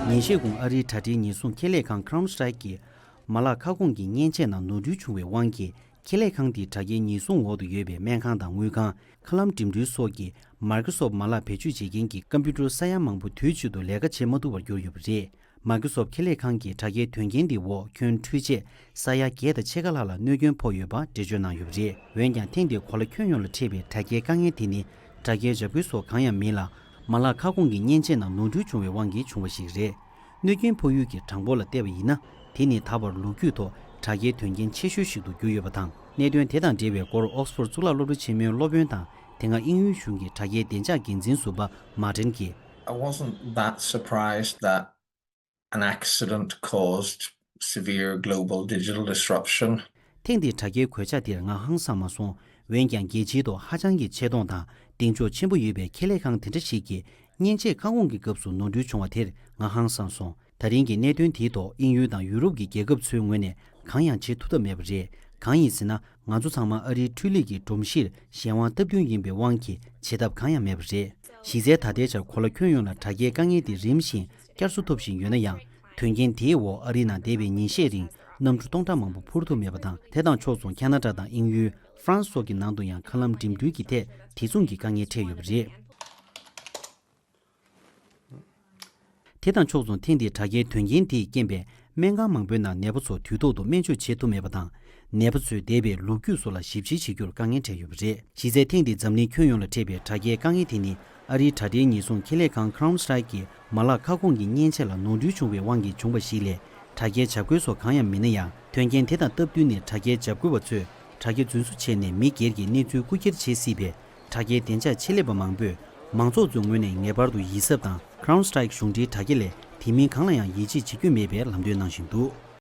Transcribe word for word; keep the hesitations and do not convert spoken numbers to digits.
ཉིན་ཤས་གོང་ཨ་རིའི་དྲ་སྦྲེལ་ཉེན་སྲུང་ཁེ་ལས་ཁང་Crowd Strike་གིས་མ་ལག་ཁ་སྐོང་གི་མཉེན་ཆས་ནང་ནོར་འཁྲུལ་བྱུང་བའི་དབང་གིས་ཁེ་ལས་ཁང་དེའི་དྲ་རྒྱའི་ཉེན་སྲུང་འོག་ཏུ་ཡོད་པའི་སྨན་ཁང་དང་དངུལ་ཁང་། མཁའ་ལམ་འགྲིམ་འགྲུལ་སོགས་ཀྱི་Microsoft་མ་ལག་བེད་སྤྱོད་བྱེད་མཁན་གྱི་ཀམ་པུ་ཊར་ས་ཡ་མང་པོ་དུས་གཅིག་ཏུ་ལས་ཀ་བྱེད་མ་ཐུབ་པར་གྱུར་ཡོད་པ་རེད། Microsoft་ཁེ་ལས་ཁང་གིས་དྲ་རྒྱའི་དོན་རྐྱེན་འདིའི་འོག་ཁྱོན་འཕྲུལ་ཆས་ས་ཡ་བརྒྱད་དང་ཕྱེད་ཀ་ལྷག་ལ་གནོད་སྐྱོན་ཕོག་ཡོད་པ་འགྲེལ་བརྗོད་གནང་ཡོད་པ་རེད། འོན་ཀྱང་ཐེངས་འདིའི་གོ་ལ་ཁྱོན་ཡོངས་ལ་འཕྲད་པའི་དྲ་རྒྱའི་དཀའ་ངལ་དེ་ནི་དྲ་རྒྱའི་འཇབ་རྒོལ་སོགས་གང་ཡང་མིན་ལ། མ་ལག་ཁ་སྐོང་གི་མཉེན་ཆས་ནང་ནོར་འཁྲུལ་བྱུང་བའི་དབང་གིས་བྱུང་བ་ཞིག་རེད། གནོད་སྐྱོན་ཕོག་ཡུལ་གྱི་གྲངས་འབོར་ལ་བལྟས་པ་ཡིན་ན། དེ་ནི་ད་བར་ལོ་རྒྱུས་ཐོག་དྲ་རྒྱའི་དོན་རྐྱེན་ཆེ་ཤོས་ཤིག་ཏུ་གྱུར་ཡོད་པ་དང་། གནད་དོན་དེ་དང་འབྲེལ་བའི་སྐོར་Oxford་གཙུག་ལག་སློབ་གྲྭ་ཆེན་མོའི་སློབ་དཔོན་དང་། དེ་སྔ་དབྱིན་ཡུལ་གཞུང་གི་དྲ་རྒྱའི་བདེ་འཇགས་འགན་འཛིན་ཟུར་པ་Martin་གྱིས། I wasn't that surprised that an accident caused severe global digital disruption. ཐེངས་འདིའི་དྲ་རྒྱའི་གོད་ཆག་དེར་ང་ཧང་སངས་མ་སོང་། འོན་ཀྱང་རྒྱལ་སྤྱིའི་ཐོག་ཧ་ཅང་གི་ཆེ་མཐོང་དང་གདེང་འཇོག་ཆེན་པོ་ཡོད་པའི་ཁེ་ལས་ཁང་དེ་འདྲ་ཞིག་གིས་མཉེན་ཆས་ཁ་སྐོང་གི་སྐབས་སུ་ནོར་འཁྲུལ་བྱུང་བ་དེར་ང་ཧང་སངས་སོང་། ད་རིང་གི་གནད་དོན་དེའི་ཐོག་དབྱིན་ཡུལ་དང་ཡུ་རོབ་ཀྱི་རྒྱལ་ཁབ་ཚོའི་ངོས་ནས་གང་ཡང་བྱེད་ཐུབ་ཐབས་མེད་པ་རེད། གང་ཡིན་ཟེར་ན། ང་ཚོ་ཚང་མ་ཨ་རིའི་འཕྲུལ་ལས་ཀྱི་སྒྲོམ་གཞིར་གཞན་དབང་སྟབས་བསྟུན་ཡིན་པའི་དབང་གིས་བྱེད་ཐབས་གང་ཡང་མེད་པ་རེད། གཞི་རྩའི་ད་ལྟའི་ཆར་གོ་ལ་ཁྱོན་ཡོངས་ལ་དྲ་རྒྱའི་དཀའ་ངལ་དེ་རིམ་བཞིན་བསྐྱར་གསོ་ཐུབ་བཞིན་ཡོད་ན་ཡང་། དོན་རྐྱེན་དེའི་འོག་ཨ་རིའི་ནང་འདས་པའི་ཉིན་ཤས་རིང་གནམ་གྲུ་སྟོང་ཕྲག་མང་པོ་འཕུར་ཐུབ་མེད་པ་དང་། དེ་དང་ཕྱོགས་མཚུངས་ཁ་ན་ཌ་དང་དབྱིན་ཡུལ། ཧྥ་རན་སི་སོགས་ཀྱི་ནང་དུ་ཡང་མཁའ་ལམ་འགྲིམ་འགྲུལ་གྱི་ཐད་དེ་མཚུངས་ཀྱི་དཀའ་ངལ་འཕྲད་ཡོད་པ་རེད། དེ་དང་ཕྱོགས་མཚུངས་ཐེངས་འདིའི་དྲ་རྒྱའི་དོན་རྐྱེན་དེས་རྐྱེན་པས་སྨན་ཁང་མང་པོའི་ནང་ནད་པ་ཚོ་དུས་ཐོག་ཏུ་སྨན་བཅོས་བྱེད་ཐུབ་མེད་པ་དང་། ནད་པ་ཚོའི་འདས་པའི་ལོ་རྒྱུས་སོགས་ལ་ཞིབ་དཔྱད་བྱེད་རྒྱུར་དཀའ་ངལ་འཕྲད་ཡོད་པ་རེད། གཞི་རྩའི་ཐེངས་འདིའི་འཛམ་གླིང་ཁྱོན་ཡོངས་ལ་འཕྲད་པའི་དྲ་རྒྱའི་དཀའ་ངལ་དེ་ནི་ཨ་རིའི་དྲ་སྦྲེལ་ཉེན་སྲུང་ཁེ་ལས་ཁང་Crowd Strike་གི་མ་ལག་ཁ་སྐོང་གི་མཉེན་ཆས་ལ་ནོར་འཁྲུལ་བྱུང་བའི་དབང་གིས་བྱུང་བ་ཞིག་ལས། དྲ་རྒྱའི་འཇབ་རྒོལ་སོགས་གང་ཡང་མིན་ན་ཡང་། དོན་རྐྱེན་དེ་དང་སྟབས་བསྟུན་ནས་དྲ་རྒྱའི་འཇབ་རྒོལ་བ་ཚོས་དྲ་རྒྱ་རྫུན་བཟོ་བྱས་ནས་མི་སྒེར་གྱི་གནས་ཚུལ་རྐུ་འཁྱེར་བྱེད་སྲིད་པས། དྲ་རྒྱའི་བདེ་འཇགས་ཆེད་ལས་པ་མང་པོས་མང་ཚོགས་ཚོའི་ངོས་ནས་ངེས་པར་དུ་ཡིད་གཟབ་དང་། Crowd Strike་གཞུང་འབྲེལ་དྲ་རྒྱ་ལས་དེ་མིན་གང་ལ་ཡང་ཡིད་ཆེས་བྱེད་རྒྱུ་མེད་པའི་ལམ་སྟོན་གནང་བཞིན་འདུག